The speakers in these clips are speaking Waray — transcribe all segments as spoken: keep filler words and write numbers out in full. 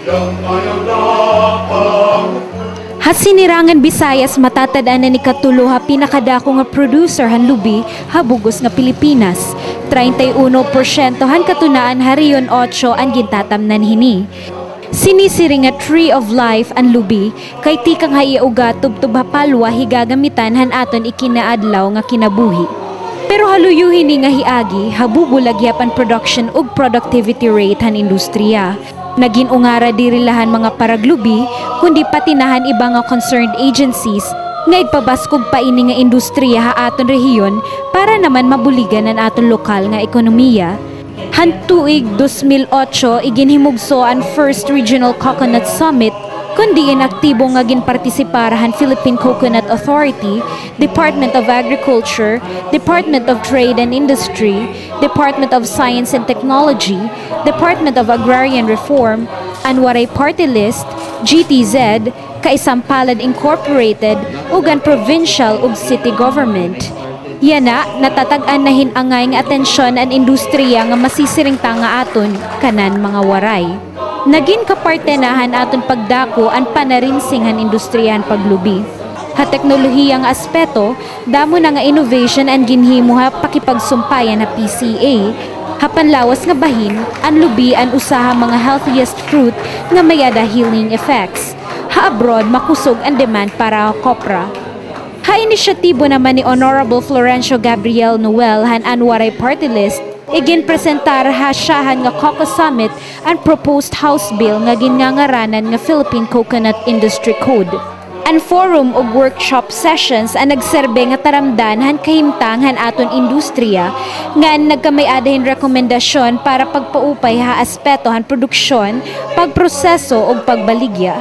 Ha Sinirangan Visayas, matatad-an an ikatulo ha pinakadako nga producer han lubi ha bug-os nga Pilipinas. Treinta y uno porsyento han katunaan ha Rehiyon Ocho an gintatamnan hini. Sinisiring nga Tree of Life an lubi kay tikang ha iya ugat tubtob ha palwa higagamitan han aton ikinaadlaw nga kinabuhi. Pero ha luyo hini nga hiagi, habubo la gihap an production ug productivity rate han industriya. Nagin ungara diri la han mga paraglubi, kundi pati na han iba nga concerned agencies nga igpabaskog pa ini nga industriya ha aton rehiyon para naman mabuligan an aton lokal nga ekonomiya. Han tuig dos mil otso, iginhimugso an First Regional Coconut Summit, kon diin aktibo nga ginpartisipar han Philippine Coconut Authority, Department of Agriculture, Department of Trade and Industry, Department of Science and Technology, Department of Agrarian Reform, an Waray Party List, G T Z, Kaisang Palad Incorporated, ug an provincial ug city government. Yana, natatag-an na hin angay nga atensyon an industriya nga masisiring ta nga aton kanan mga Waray. Nagin kaparte na han aton pagdako an panarinsing han industriya han paglubi. Ha teknolohiyang aspeto, damo na nga innovation an ginhimo ha pakipagsumpayan ha P C A. Ha panlawas nga bahin, an lubi an usa ha mga healthiest fruit nga may-ada healing effects. Ha abroad, makusog an demand para ha copra. Ha inisyatibo naman ni Honorable Florencio Gabriel Noel han An Waray Party List, iginpresentar ha syahan nga Coco Summit an proposed House Bill nga ginngangaranan nga Philippine Coconut Industry Code. An forum ug workshop sessions an nagserbe nga taramdan han kahimtang han aton industriya, ngan nagkamay-ada hin rekomendasyon para pagpaupay ha aspeto han produksyon, pagproseso ug pagbaligya.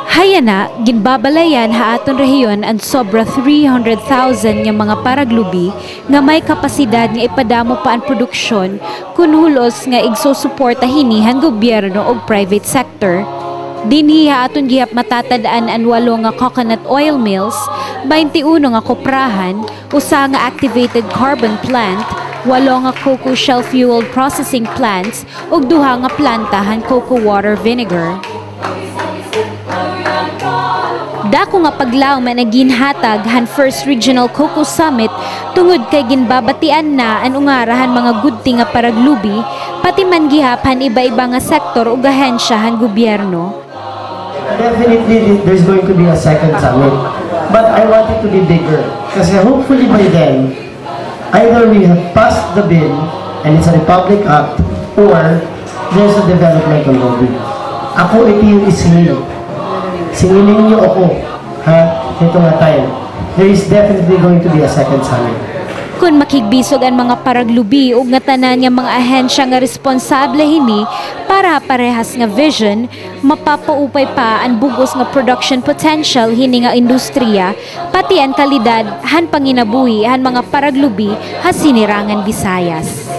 Ha yana, ginbabalayan ha aton rehiyon an sobra three hundred thousand nga mga paraglubi nga may kapasidad nga ipadamo pa an produksyon kon hulos nga igsusuporta hini han gobyerno ug private sector. Dinhi ha aton gihap matatad-an an walo nga coconut oil mills, baynte uno nga koprahan, usa nga activated carbon plant, walo nga coco shell fueled processing plants, ug duha nga planta han coco water vinegar. Dako nga paglaom an ginhatag han First Regional Coco Summit tungod kay ginbabatian na an ungara han mga gudti nga paraglubi, pati man gihap han iba-iba nga sektor ug ahensya han gobyerno. Definitely, there's going to be a second summit. But I want it to be bigger. Kasi hopefully by then, either we have passed the bill and it's a Republic Act, or there's a development already. Ako ito yung isingil. Singilin niyo ako, ha? Ito nga time. There is definitely going to be a second summit. Kon makigbisog an mga paraglubi ug ngatanan nga mga ahensya nga responsable hini para ha parehas nga vision, mapapaupay pa an bug-os nga production potential hini nga industriya, pati an kalidad han panginabuhi han mga paraglubi ha Sinirangan Visayas.